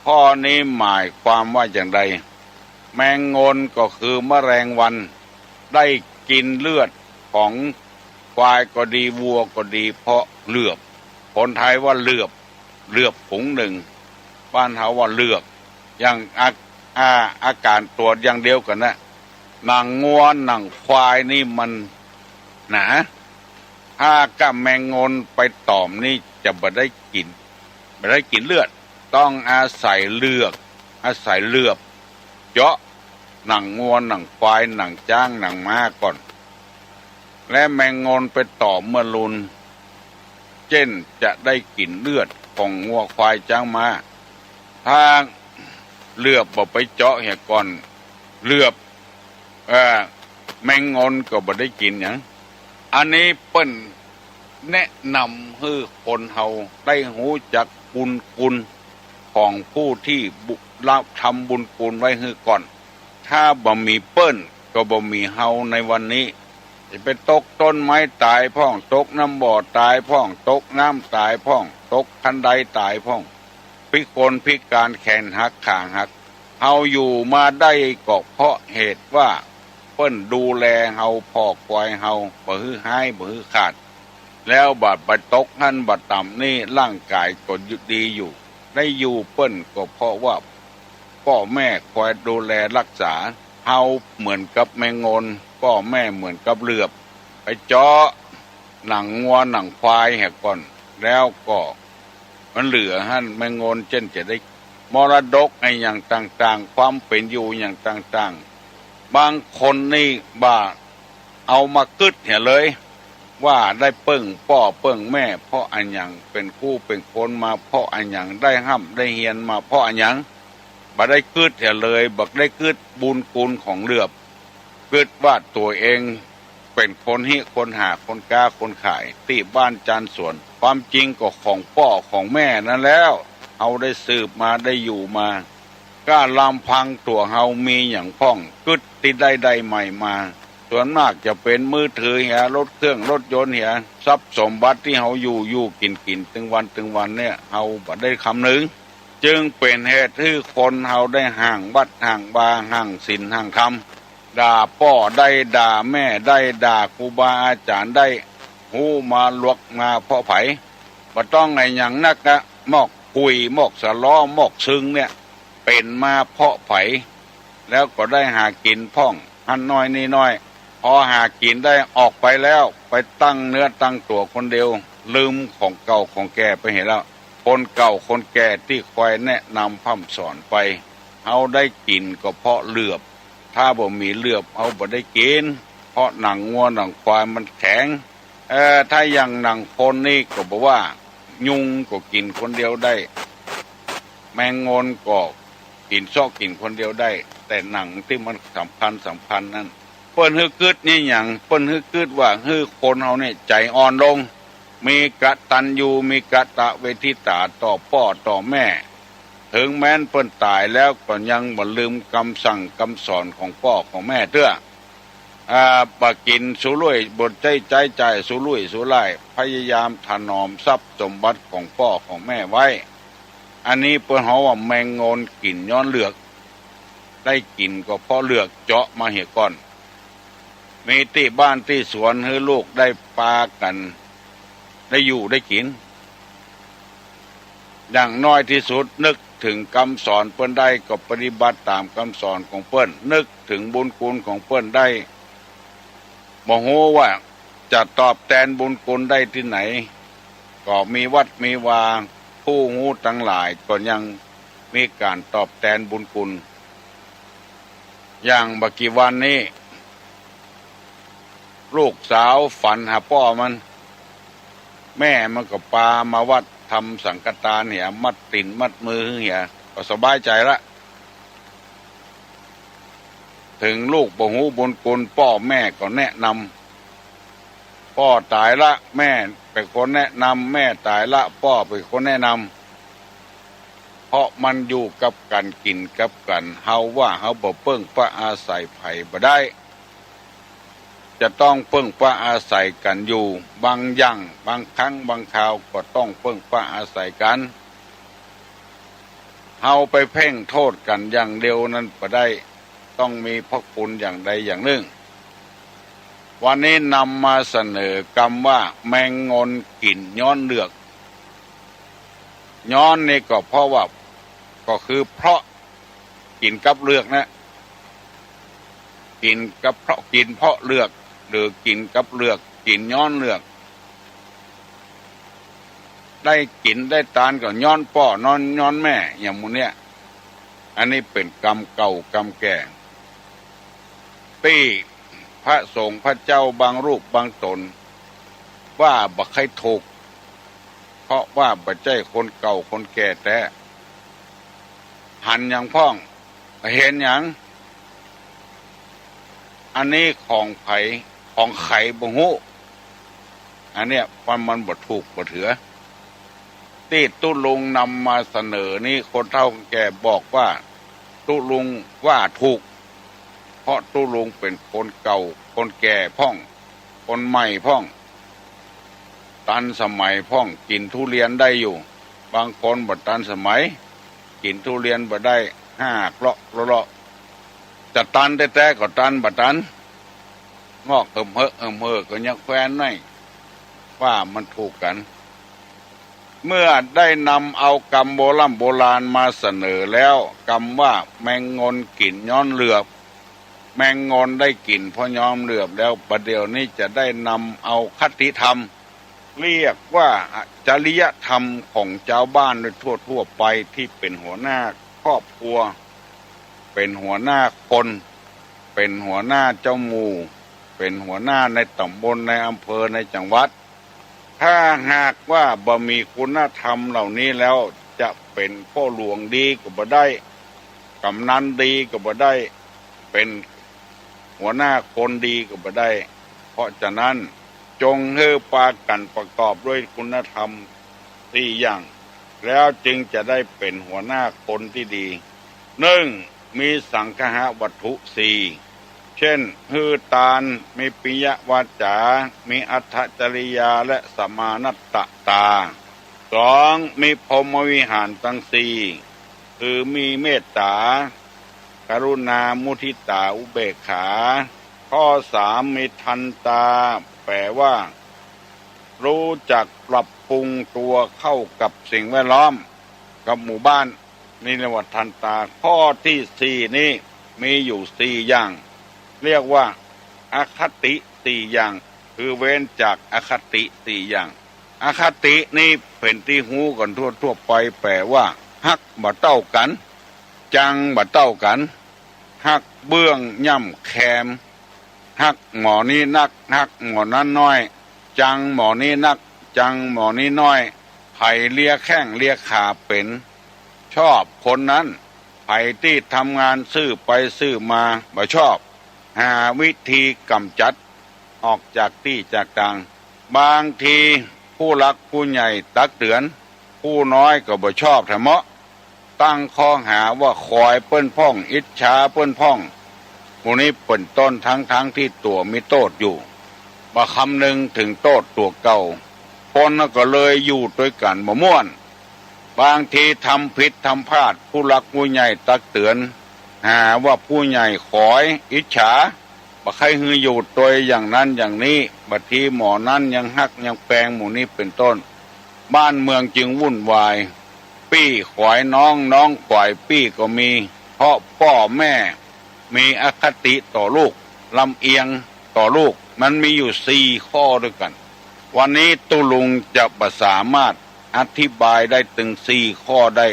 ข้อนี้หมายความว่าอย่างไร แมงงนก็คือแมลงวัน ได้กินเลือดของควายก็ดี วัวก็ดี เพราะเหลือบ คนไทยว่าเหลือบ เหลือบฝูงหนึ่ง บ้านเฮาว่าเหลือก อย่างอา อา อาการตัวอย่างเดียวกั๋นนะ หนังงัวหนังควายนี่มันหนา ถ้าก้าแมงงนไปตอมนี่จะบ่ได้กิ๋น บ่ได้กิ๋นเลือด ต้องอาศัยเหลือก อาศัยเหลือบ เจาะหนังงัวหนังควายหนังจ๊างหนังม้าก่อน และแมงงนไปตอมเมื่อลุน เจ้นจะได้กิ๋นเลือดของงัวควายจ๊างม้า ถ้าเหลือบบ่ไปเจาะเหียก่อน เหลือบ เอ่อ แมงงนก็บ่ได้กิ๋นหยัง อันนี้เปิ้นแนะนำหื้อคนเฮาได้ฮู้จักบุญคุณของผู้ตี้บุ ละ ทำบุญคุณไว้หื้อก่อน ถ้าบ่มีเปิ้นก็บ่มีเฮาในวันนี้ จะไปตกต้นไม้ต๋ายพ่อง ตกน้ำบ่อต๋ายพ่อง ตกน้ำต๋ายพ่อง ตกคันไดต๋ายพ่อง พิกลพิก๋านแขนหักขาหัก เฮาอยู่มาได้ก็เพราะเหตุว่าเปิ้นดูแลเฮา ผ่อควายเฮา บ่หื้อฮ้าย บ่หื้อขาด แล้วบาดไปตกหั้นบาดต๋ำนี่ ร่างก๋ายก็ดีอยู่ ได้อยู่เปิ้นก็เพราะว่าป้อแม่คอยดูแลฮักษา เฮาเหมือนกับแมงงน ป้อแม่เหมือนกับเหลือบ ไปเจาะหนังงัวหนังควายเหียก่อน แล้วก็มันเหลือหั้น แมงงนเจ้นจะได้มรดกอะหยังต่างๆ ความเป๋นอยู่อะหยังต่างๆ บางคนนี่บ่าเอามากึ๊ดเหียเลย ว่าได้เปิ้งป้อเปิ้งแม่เพราะอะหยัง เป๋นครูเป๋นคนมาเพราะอะหยัง ได้ฮ่ำได้เฮียนมาเพราะอะหยัง บ่ได้กึ๊ดเหียเลย บ่ได้กึ๊ดบุญคุณของเหลือบ กึ๊ดว่าตั๋วเองเป๋นคนฮิคนหา คนก๊าคนขาย ตี้บ้านจานสวน ความจริงก็ของป้อของแม่นั้นแล้ว เฮาได้สืบมาได้อยู่มา ก้าลำพังตั๋วเฮามีหยังพ่อง กึ๊ดตี้ได้ได้ใหม่มา ส่วนมากจะเป๋นมือถือเหีย รถเครื่องรถยนต์เหีย ทรัพย์สมบัติตี้เฮาอยู่อยู่กิ๋นกิ๋นตึงวันตึงวันเนี่ย เฮาบ่ได้คำนึง จึงเป๋นเหตุหื้อคนเฮาได้ห่างวัดห่างวา ห่างศีลห่างธรรม ด่าป้อได้ ด่าแม่ได้ ด่าครูบาอาจ๋ารย์ได้ ฮู้มาลวกมาเพราะใผ บ่ต้องอะหยังนักอะ มอกกุ๋ย มอกสะลอ มอกซึงเนี่ย เป๋นมาเพราะใผ แล้วก็ได้หากิ๋นพ่อง หั้นน้อยนี่น้อย พอหากิ๋นได้ออกไปแล้ว ไปตั้งเนื้อตั้งตั๋วคนเดียว ลืมของเก่าของแก่ไปเหียแล้ว คนเก่าคนแก่ตี้คอยแนะนำพร่ำสอนไป เฮาได้กิ๋นก็เพราะเหลือบ ถ้าบ่มีเหลือบเฮาบ่ได้กิ๋น เพราะหนังงัวหนังควายมันแข็ง เอ่อ ถ้าอย่างหนังคนนี่ก็บอกว่า ยุงก็กิ๋นคนเดียวได้ แมงงนก็กิ๋นเซาะกิ๋นคนเดียวได้ แต่หนังตี้มันสำคัญสำคัญนั้น เปิ้นหื้อกึ๊ดนี่หยัง เปิ้นหื้อกึ๊ดว่าหื้อคนเฮาเนี่ยใจ๋อ่อนลง มีกตัญญู มีกตเวทิตาต่อป้อต่อแม่ เถิงแม้นเปิ้นต๋ายแล้วก็ยังบ่ลืมกำสั่งกำสอนของป้อของแม่เตื้อ อ่า บ่กิ๋นสุรุ่ย บ่ใจ๊ใจ๊จ่ายสุรุ่ยสุร่าย พยายามถนอมทรัพย์สมบัติของป้อของแม่ไว้ อันนี้เปิ้นฮ้องว่าแมงงนกิ๋นย้อนเหลือก ได้กิ๋นก็เพราะเหลือกเจาะมาเหียก่อน มีตี้บ้านตี้สวนหื้อลูกได้ปากั๋น ได้อยู่ได้กิ๋น อย่างน้อยตี้สุดนึกเถิงกำสอนเปิ้นได้ก็ปฏิบัติต๋ามกำสอนของเปิ้น นึกเถิงบุญคุณของเปิ้นได้ บ่ฮู้ว่าจะตอบแตนบุญคุณได้ตี้ไหน ก็มีวัดมีวา ผู้ฮู้ตังหลายก็ยังมีก๋านตอบแตนบุญคุณ อย่างบ่กี่วันนี้ ลูกสาวฝันหาป้อมัน แม่มันก็ปามาวัดทำสังฆตานเหีย มัดตี๋นมัดมือเหีย ก็สบายใจ๋ละ เถิงลูกบ่ฮู้บุญคุณ ป้อแม่ก็แนะนำ ป้อต๋ายละ แม่เป๋นคนแนะนำ แม่ต๋ายละ ป้อเป๋นคนแนะนำ เพราะมันอยู่กับกั๋นกิ๋นกับกั๋น เฮาว่าเฮาบ่เปิ้งป้าอาศัยใผบ่ได้ จะต้องเปิ้งป้าอาศัยกั๋นอยู่ บางอย่าง บางครั้งบางคราวก็ต้องเปิ้งป้าอาศัยกั๋น เฮาไปเพ่งโต้ษกั๋นอย่างเดียวนั้นบ่ได้ ต้องมีพระคุณอย่างใดอย่างนึ่ง วันนี้นำมาเสนอกำว่าแมงงอนกิ๋นย้อนเหลือก ย้อนนี่ก็เพราะว่า ก็คือเพราะ กิ๋นกับเหลือกนะ กิ๋นกับเพราะ กิ๋นเพราะเหลือก หรือกิ๋นกับเหลือก กิ๋นย้อนเหลือก ได้กิ๋นได้ตานก็ย้อนป้อ ย้อน ย้อนแม่ อย่างหมู่เนี้ย อันนี้เป๋นกำเก่ากำแก่ ตี้พระสงฆ์พระเจ้าบางรูปบางต๋น ว่าบ่ใค่ถูก เพราะว่าบ่ใจ้คนเก่าคนแก่แต๊ หันหยังพ่อง บ่หันหยัง อันนี้ของใผ ของใผบ่ฮู้ อันเนี้ยมัน มันบ่ถูกบ่เถือ ตี้ตุ๊ลุงนำมาเสนอนี้ คนเฒ่าแก่บอกว่า ตุ๊ลุงว่าถูก เพราะตุ๊ลุงเป๋นคนเก่าคนแก่พ่อง คนใหม่พ่อง ตันสมัยพ่อง กิ๋นทุเรียนได้อยู่ บางคนบ่ตันสมัย กิ๋นทุเรียนบ่ได้ หักเลาะเลาะ จะตันแต๊ๆ ก็ตันบ่ตัน งอกเหิมเหิกเหิมเหิกก็ยังแควนหน้อย ว่ามันถูกกั๋น เมื่อได้นำเอากำโบร่ำโบราณมาเสนอแล้ว กำว่าแมงงอนกิ๋นย้อนเหลือก แมงงอนได้กิ๋นเพราะย้อนเหลือกแล้ว บ่าเดี่ยวนี้จะได้นำเอาคติธรรม เรียกว่าจริยธรรมของจาวบ้านโดยทั่วๆ ไป ตี้เป๋นหัวหน้าครอบครัว เป๋นหัวหน้าคน เป๋นหัวหน้าเจ้าหมู่ เป๋นหัวหน้าในต๋ำบล ในอำเภอ ในจังหวัด ถ้าหากว่าบ่มีคุณธรรมเหล่านี้แล้ว จะเป๋นป้อหลวงดีก็บ่ได้ กำนันดีก็บ่ได้ เป๋นหัวหน้าคนดีก็บ่ได้ เพราะฉะนั้น จงหื้อปากั๋นประกอบด้วยคุณธรรมสี่อย่าง แล้วจึงจะได้เป๋นหัวหน้าคนตี้ดี นึ่ง มีสังคหวัตถุสี่ เช่น หื้อตาน มีปิยวาจา มีอัตถจริยา และสมานัตตา สอง มีพรหมวิหารตังสี่ คือมีเมตต๋า กรุณา มุทิตา อุเบกขา ข้อสาม มีทันตา แป๋ว่า ฮู้จักปรับปรุงตั๋วเข้ากับสิ่งแวดล้อม กับหมู่บ้าน นี่เรียกว่าทันตา ข้อตี้สี่นี้มีอยู่สี่อย่าง เรียกว่าอคติสี่อย่าง คือเว้นจากอคติสี่อย่าง อคตินี้เป๋นตี้ฮู้กั๋นทั่วๆ ไป แป๋ว่า ฮักบ่เต้ากั๋น จังบ่เต้ากั๋น ฮักเบื้องย่ำแคม ฮักหม่อนี้นัก ฮักหม่อนั้นน้อย จังหม่อนี้นัก จังหม่อนี้น้อย ใผเลียแข้งเลียขาเป๋น ชอบคนนั้น ใผตี้ทำงานซื่อไปซื่อมา บ่ชอบ หาวิธีก๋ำจัดออกจากตี้จากตาง บางทีผู้หลักผู้ใหญ่ตักเตื๋อน ผู้น้อยก็บ่ชอบแท้เมาะ ตั้งข้อหาว่าขอยเปิ้นพ่อง อิจฉาเปิ้นพ่อง หมู่นี้เป๋นต้น ทั้งๆ ตี้ตั๋วมีโต้ษอยู่ บ่คำนึงเถิงโต้ษตั๋วเก่า คนก็เลยอยู่ตวยกั๋นบ่ม่วน บางทีทำผิดทำพลาด ผู้หลักผู้ใหญ่ตักเตื๋อน หาว่าผู้ใหญ่ขอย อิจฉา บ่ใค่หื้ออยู่ตวยอย่างนั้นอย่างนี้ บางทีหม่อนั้นยังฮักยังแปง หมู่นี้เป๋นต้น บ้านเมืองจึงวุ่นวาย ปี้ขอยน้อง น้องขอยปี้ก็มี เพราะป้อแม่มีอคติต่อลูก ลำเอียงต่อลูก มันมีอยู่สี่ข้อตวยกั๋น วันนี้ตุ๊ลุงจะบ่สามารถอธิบายได้เถิงสี่ข้อได้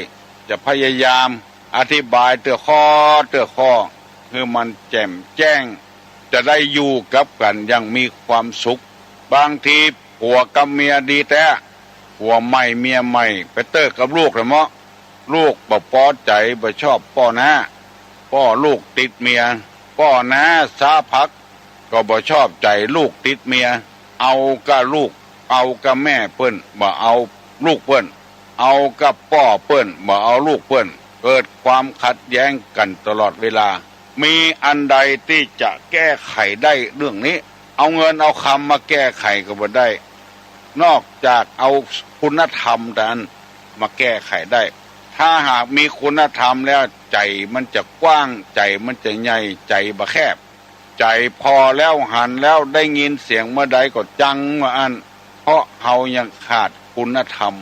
จะพยายามอธิบายเตื้อข้อเตื้อข้อ หื้อมันแจ่มแจ้ง จะได้อยู่กับกั๋นอย่างมีความสุข บางทีผัวกับเมียดีแต๊ ผัวใหม่เมียใหม่ไปเต๊อะกับลูกแท้เมาะ ลูกบ่ปอใจ๋ บ่ชอบป้อน้า ป้อลูกติดเมีย ป้อน้าสาผัก ก็บ่ชอบใจ๋ลูกติดเมีย เอาก้าลูก เอาก้าแม่เปิ้น บ่เอาลูกเปิ้น เอาก้าป้อเปิ้น บ่เอาลูกเปิ้น เกิดความขัดแย้งกั๋นตลอดเวลา มีอันใดตี้จะแก้ไขได้เรื่องนี้ เอาเงินเอาคำมาแก้ไขก็บ่ได้ นอกจากเอาคุณธรรมเต้านั้นมาแก้ไขได้ ธ ถ้าหากมีคุณธรรมแล้ว ใจ๋มันจะกว้าง ใจ๋มันจะใหญ่ ใจ๋บ่แคบ ใจ๋ผ่อแล้วหันแล้วได้ยินเสียงเมื่อใดก็จังว่าอั้น เพราะเฮายังขาดคุณธรรม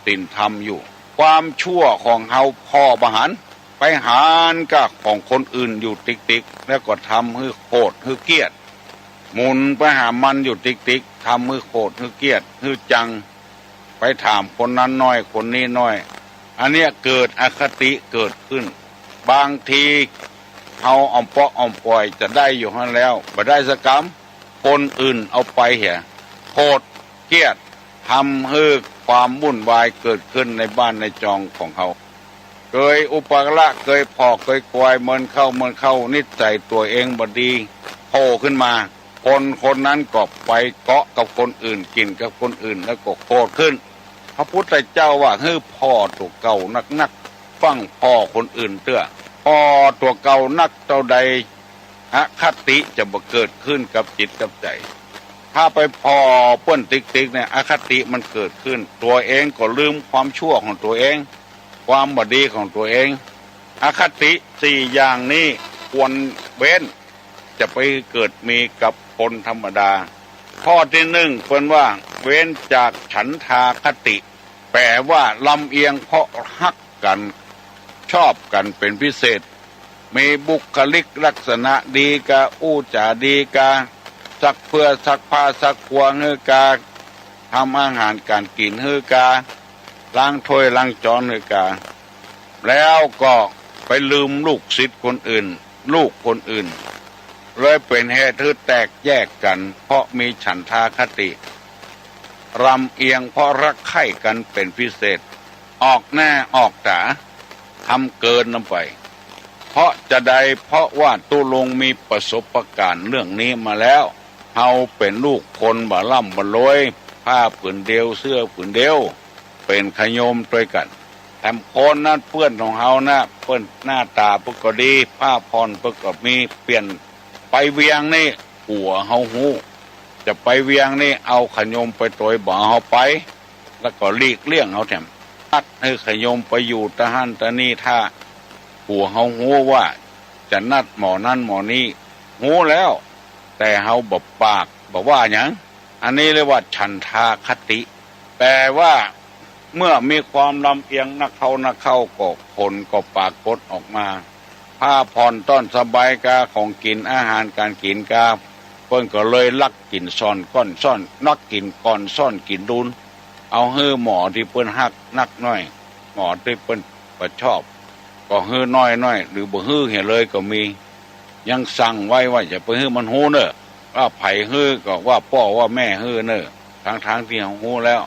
ศีลธรรมอยู่ ความชั่วของเฮาผ่อบ่หัน ไปหันก้าของคนอื่นอยู่ติ๊กๆ แล้วก็ทำหื้อโขดหื้อเกลียด หมุนไปหามันอยู่ติ๊กๆ ทำหื้อโขดหื้อเกลียดหื้อจัง ไปถามคนนั้นน้อยคนนี้น้อย อันเนี้ยเกิดอคติเกิดขึ้น บางทีเฮาอ่อมเปาะอ่อมป่อยจะได้อยู่หั้นแล้ว บ่ได้สักกำ คนอื่นเอาไปเหีย โขดเกลียด ทำหื้อความวุ่นวายเกิดขึ้นในบ้านในจองของเฮา เกยอุปการะ เกยผ่อเกยกอย เมินเข้าเมินเข้า นิสัยตั๋วเองบ่ดีโผล่ขึ้นมา คนคนนั้นก็ไปเกาะกับคนอื่น กิ๋นกับคนอื่น แล้วก็โขดขึ้น พระพุทธเจ้าว่าหื้อผ่อตั๋วเก่านักๆ ฟั่งผ่อคนอื่นเตื้อ ผ่อตั๋วเก่านักเต้าใด อคติจะบ่เกิดขึ้นกับจิตกับใจ๋ ถ้าไปผ่อเปิ้นติ๊กๆ เนี่ย อคติมันเกิดขึ้น ตั๋วเองก็ลืมความชั่วของตั๋วเอง ความบ่ดีของตั๋วเอง อคติสี่อย่างนี้ควรเว้น จะไปเกิดมีกับคนธรรมดา ข้อตี้นึ่งเปิ้นว่า เว้นจากฉันทาคติ แป๋ว่าลำเอียงเพราะฮักกั๋น ชอบกั๋นเป๋นพิเศษ มีบุคลิกลักษณะดีกา อู้จ๋าดีกา ซักเสื้อซักผ้าซักปัวหื้อกา ทำอาหารก๋านกิ๋นหื้อกา ล้างถ้วยล้างจ๊อนหื้อกา แล้วก็ไปลืมลูกศิษย์คนอื่น ลูกคนอื่น เลยเป๋นเหตุหื้อแตกแยกกั๋น เพราะมีฉันทาคติ ลำเอียงเพราะฮักใค่กั๋นเป๋นพิเศษ ออกหน้าออกต๋า ทำเกินลงไป เพราะจาใด เพราะว่าตุ๊ลุงมีประสบก๋ารณ์เรื่องนี้มาแล้ว เฮาเป๋นลูกคนบ่ร่ำบ่รวย ผ้าผืนเดียว เสื้อผืนเดียว เป๋นขยมตวยกั๋น แถมคนนั้นเปื้อนของเฮานะ เปิ้นหน้าต๋าเปิ้นก็ดี ผ้าผ่อนเปิ้นก็มี เปลี่ยน ไปเวียงนี่ หัวเฮาฮู้ จะไปเวียงนี่ เอาขยมไปตวยบ่เอาเฮาไป แล้วก็หลีกเลี่ยงเฮาแถม นัดหื้อขยมไปอยู่ตะหั้นตะนี่ ถ้าหัวเฮาฮู้ว่าจะนัดหมอนั้นหมอนี้ ฮู้แล้ว แต่เฮาบ่ปากบ่ว่าหยัง อันนี้เรียกว่าฉันทาคติ แต่ว่าเมื่อมีความลำเอียงนักเข้านักเข้า ก็ผลก็ปรากฏออกมา ผ้าผ่อนต้อนสบายกา ของกิ๋นอาหารก๋านกิ๋นกา เปิ้นก็เลยลักกิ๋นซ่อนก้อนซ่อน ลักกิ๋นก่อนซ่อนกิ๋นดูน เอาหื้อหมอตี้เปิ้นฮักนักน้อย หมอตี้เปิ้นบ่ชอบ ก็หื้อน้อยๆ หรือบ่หื้อเหียเลยก็มี ยังสั่งไว้ว่าอย่าไปหื้อมันฮู้เน่อ ว่าใผหื้อก็ว่าป้อว่าแม่หื้อเน่อ ทั้งๆ ตี้เฮาฮู้แล้ว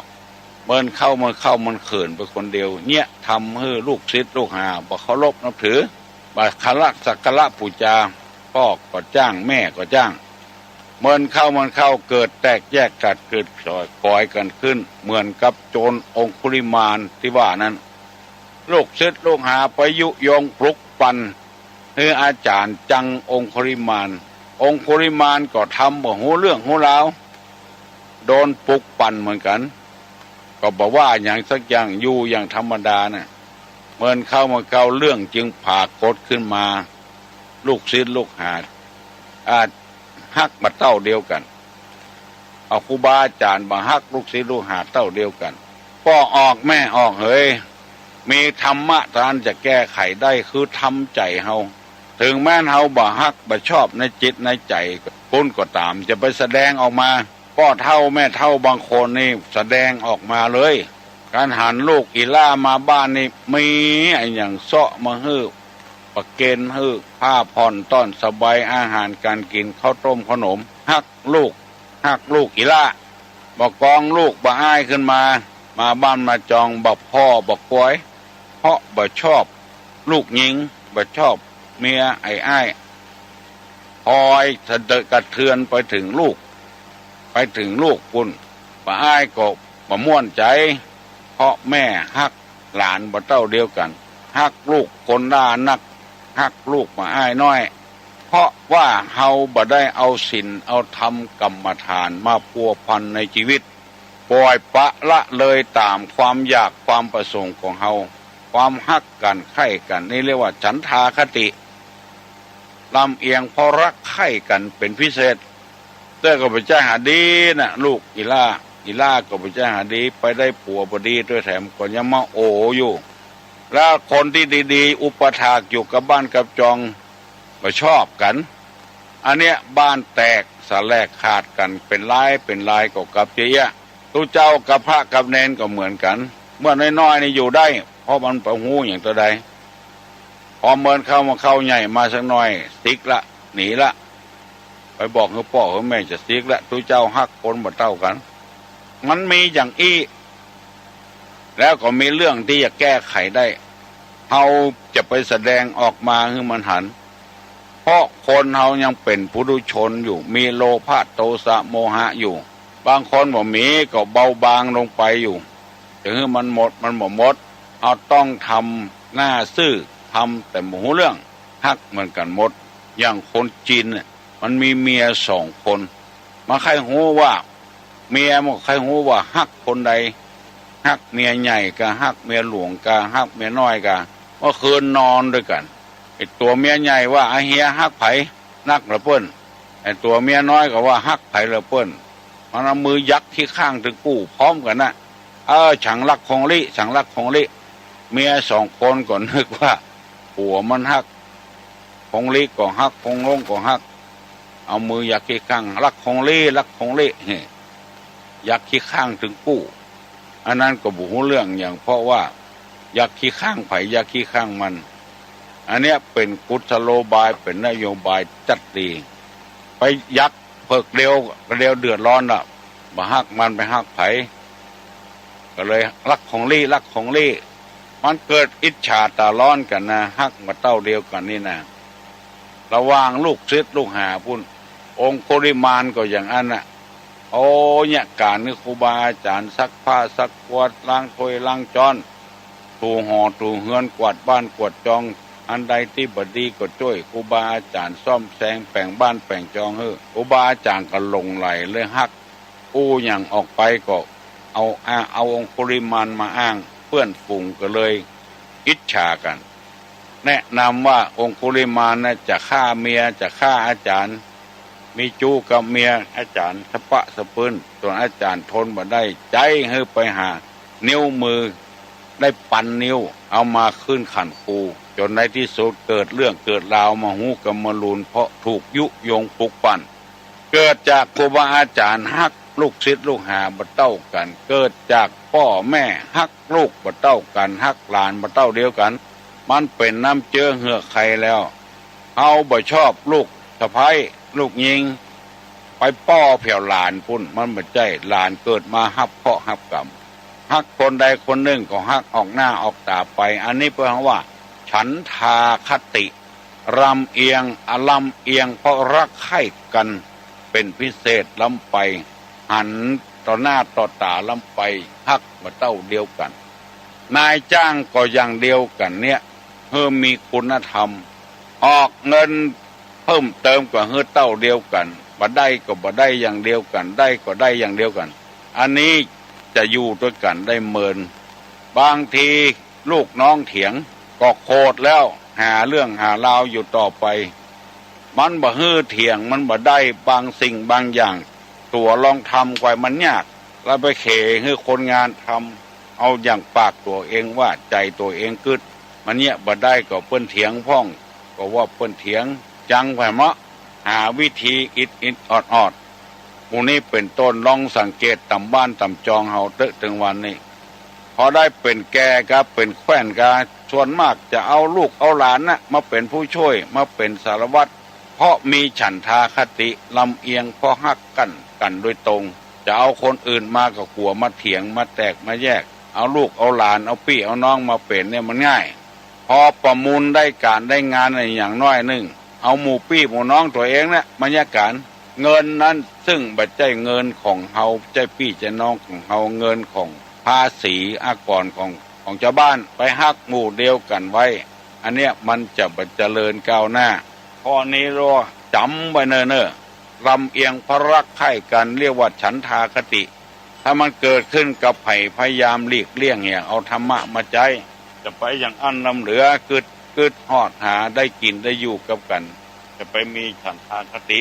เมินเข้าเมินเข้ามันเขินไปคนเดียว เนี่ยทำหื้อลูกศิษย์ลูกหาบ่เคารพนับถือ บ่เคารพสักการะปู๋จา ป้อก็จ้างแม่ก็จ้าง เมินเข้าเมินเข้าเกิดแตกแยกกั๋น เกิดก๋อยกั๋นขึ้น เหมือนกับโจรองคุลิมานตี้ว่านั้น ลูกศิษย์ลูกหาไปยุยงปลุกปั่น หื้ออาจ๋ารย์จังองคุลิมาน องคุลิมานก็ทำบ่ฮู้เรื่องฮู้ราว โดนปลุกปั่นเหมือนกั๋น ก็บ่ว่าหยังสักอย่าง อยู่อย่างธรรมดาน่ะ เมินเข้าเมินเข้าเรื่องจึงปรากฏขึ้นมา ลูกศิษย์ลูกหา อาจฮักบ่เต้าเดียวกั๋น เอาครูบาอาจ๋ารย์บ่ฮักลูกศิษย์ลูกหาเต้าเดียวกั๋น ป้อออกแม่ออกเหย มีธรรมะเต้านั้นจะแก้ไขได้ คือทำใจ๋เฮา ถึงแม้นเฮาบ่ฮักบ่ชอบในจิตในใจ๋ปุ้นก็ต๋าม จะไปแสดงออกมา ป้อเฒ่าแม่เฒ่าบางคนนี่แสดงออกมาเลย ก๋านหันลูกอี่หล้ามาบ้านนี่ มีอะหยังเซาะมาหื้อ ประเคนหื้อ ผ้าผ่อนต้อนสบาย อาหารก๋านกิ๋น ข้าวต้มขนม ฮักลูก ฮักลูกอี่หล้า บ่กองลูกบ่อ้ายขึ้นมา มาบ้านมาจอง บ่ผ่อบ่กอย เพราะบ่ชอบลูกญิง บ่ชอบเมียไอ้อ้าย ปอยสะเทือนกระเทือนไปเถิงลูก ไปเถิงลูกปุ้น ป้าอ้ายก็บ่ม่วนใจ๋ เพราะแม่ฮักหลานบ่เต้าเดียวกั๋น ฮักลูกคนหล้านัก ฮักลูกป้าอ้ายน้อย เพราะว่าเฮาบ่ได้เอาศีลเอาธรรมกรรมฐานมาพัวพันในจีวิต ป่อยปละละเลยต๋ามความอยากความประสงค์ของเฮา ความฮักกั๋นใค่กั๋น นี่เรียกว่าฉันทาคติ ลำเอียงเพราะฮักใค่กั๋นเป๋นพิเศษ แต่ก็บ่ใจ้หาดีนะ ลูกอีหล้า อีหล้าก็บ่ใจ้หาดี ไปได้ผัวบ่ดีตวย แถมก็ยังมาโอ๋อยู่ แล้วคนตี้ดีๆ อุปถากอยู่กับบ้านกับจอง บ่ชอบกั๋น อันเนี้ยบ้านแตกสะแหลกขาดกั๋นเป๋นลายเป๋นลายก็กลับเยียะ ตุ๊เจ้ากับพระกับเณรก็เหมือนกั๋น เมื่อน้อยๆ นี่อยู่ได้ เพราะมันบ่ฮู้หยังเต้าใด พอเมินเข้ามาเข้าใหญ่มาสักหน่อย สิกละ หนีละ ไปบอกหื้อป้อหื้อแม่จะสิกละ ตุ๊เจ้าฮักคนบ่เต้ากั๋น มันมีอย่างอี้ แล้วก็มีเรื่องตี้จะแก้ไขได้ เฮาจะไปแสดงออกมาหื้อมันหัน เพราะคนเฮายังเป๋นปุถุชนอยู่ มีโลภะ โทสะ โมหะอยู่ บางคนบ่มีก็เบาบางลงไปอยู่ จะหื้อมันหมด มันบ่หมด เฮาต้องทำหน้าซื่อ ทำแต่บ่ฮู้เรื่อง ฮักเหมือนกั๋นหมด อย่างคนจีนเนี่ย มันมีเมียสองคน มันใค่ฮู้ว่า เมียมันใค่ฮู้ว่าฮักคนใด ฮักเมียใหญ่กา ฮักเมียหลวงกา ฮักเมียน้อยกา เมื่อคืนนอนตวยกั๋น ไอ้ตั๋วเมียใหญ่ว่า "อาเฮียฮักใผนักเหลือเปิ้น" ไอ้ตั๋วเมียน้อยก็ว่า "ฮักใผเหลือเปิ้น" มันเอามือยักขี้ข้างตึงกู้พร้อมกั๋นนะ "เออ ฉันฮักคงลี่ ฉันฮักคงลี่" เมียสองคนก็นึกว่า ผัวมันฮัก คงลี่ก็ฮัก คงลงก็ฮัก เอามือยักขี้ข้าง "ฮักคงลี่ ฮักคงลี่" ยักขี้ข้างตึงกู้ อันนั้นก็บ่ฮู้เรื่องหยัง เพราะว่ายักขี้ข้างใผ ยักขี้ข้างมัน อันเนี้ยเป๋นกุศโลบาย เป๋นนโยบายจัดดี ไปยักเผิกเดียว เดียวเดือดร้อนละ บ่ฮักมันไปฮักใผ ก็เลยฮักคงลี่ ฮักคงลี่ มันเกิดอิจฉาต๋าร้อนกั๋นนะ ฮักบ่าเต้าเดียวกั๋นนี่นะ ระหว่างลูกศิษย์ลูกหาปุ้น องคุลิมานก็อย่างอั้นน่ะ โอ้ เยียะก๋านหื้อครูบาอาจ๋ารย์ซักผ้าซักกวาด ล้างถ้วยล้างจ๊อน ถูหอถูเฮือน กวาดบ้านกวาดจอง อันใดตี้บ่ดีก็จ้วยครูบาอาจ๋ารย์ซ่อมแซง แป๋งบ้านแป๋งจองหื้อ ครูบาอาจ๋ารย์ก็หลงใหลเลยฮัก อู้หยังออกไปก็เอา เอาองคุลิมานมาอ้าง เปื้อนฝูงก็เลยอิจฉากั๋น แนะนำว่าองคุลิมานน่ะจะฆ่าเมีย จะฆ่าอาจ๋ารย์ มีจู๊กับเมียอาจ๋ารย์สะปะสะปื้น ส่วนอาจ๋ารย์ทนบ่ได้ ใจ๊หื้อไปหา นิ้วมือได้ปันนิ้ว เอามาขึ้นขันครู จ๋นในตี้สุดเกิดเรื่องเกิดราวมาฮู้กั๋นมะลูน เพราะถูกยุยงปลุกปั่น เกิดจากครูบาอาจ๋ารย์ฮักลูกศิษย์ลูกหาบ่าเต้ากั๋น เกิดจากป้อแม่ฮักลูกบ่าเต้ากั๋น ฮักหลานบ่าเต้าเดียวกั๋น มันเป๋นน้ำเจื๊อเหือกใคแล้ว เฮาบ่ชอบลูกสะใภ้ ลูกญิง ไปป้อแผวหลานปุ้น มันบ่ใจ้ หลานเกิดมาฮับเคราะห์ฮับก๋รรม ฮักคนใดคนนึ่งก็ฮักออกหน้าออกต๋าไป อันนี้เปิ้นฮ้องว่า ฉันทาคติ ลำเอียง อ ลำเอียงเพราะฮักใค่กั๋นเป๋นพิเศษล้ำไป หันต่อหน้าต่อต๋าล้ำไป ฮักบ่าเต้าเดียวกั๋น นายจ้างก็อย่างเดียวกั๋นเนี่ย หื้อมีคุณธรรม ออกเงินเพิ่มเติมกว่าหื้อเต้าเดียวกั๋น บ่ได้ก็บ่ได้อย่างเดียวกั๋น ได้ก็ได้อย่างเดียวกั๋น อันนี้จะอยู่ตวยกั๋นได้เมิน บางทีลูกน้องเถียงก็โขดแล้ว หาเรื่องหาราวอยู่ต่อไป มันบ่หื้อเถียง มันบ่ได้ บางสิ่งบางอย่าง ตั๋วลองทำกว่ามันยาก แล้วไปเขหื้อคนงานทำ เอาอย่างปากตั๋วเองว่า ใจ๋ตั๋วเองกึ๊ด มันเยียะบ่ได้ก็เปิ้นเถียงพ่อง ก็ว่าเปิ้นเถียง จังไปเมาะ หาวิธีอิดอิดออดออด หมู่นี้เป๋นต้น ลองสังเกตต๋ามบ้านต๋ามจองเฮาเต๊อะ เถิงวันนี้ พอได้เป๋นแก่กา เป๋นแคว่นกา ส่วนมากจะเอาลูกเอาหลานน่ะ มาเป๋นผู้ช่วย มาเป๋นสารวัตร เพราะมีฉันทาคติ ลำเอียงเพราะฮักกั๋น กั๋นโดยตรง จะเอาคนอื่นมาก็กั๋วมาเถียง มาแตกมาแยก เอาลูกเอาหลาน เอาปี้เอาน้องมาเป๋นเนี่ยมันง่าย พอประมูลได้ก๋านได้งานอย่างน้อยนึ่ง เอาหมู่ปี้หมู่น้องตั๋วเองเนี่ยมาเยียะก๋าน เงินนั้นซึ่งบ่ใจ้เงินของเฮา ใจ้ปี้ใจ้น้องของเฮา เงินของภาษีอากรของ ของจาวบ้าน ไปฮักหมู่เดียวกั๋นไว้ อันเนี้ยมันจะบ่เจริญก้าวหน้า ข้อนี้เราจ๋ำไว้เน่อๆ ลำเอียงเพราะฮักใค่กั๋น เรียกว่าฉันทาคติ ถ้ามันเกิดขึ้นกับใผ พยายามหลีกเลี่ยง อย่าเอาธรรมะมาใจ๊ จะไปอย่างอั้นล้ำเหลือ กึ๊ด กึ๊ดฮอดหาได้กิ๋นได้อยู่กับกั๋น จะไปมีฉันทาคติ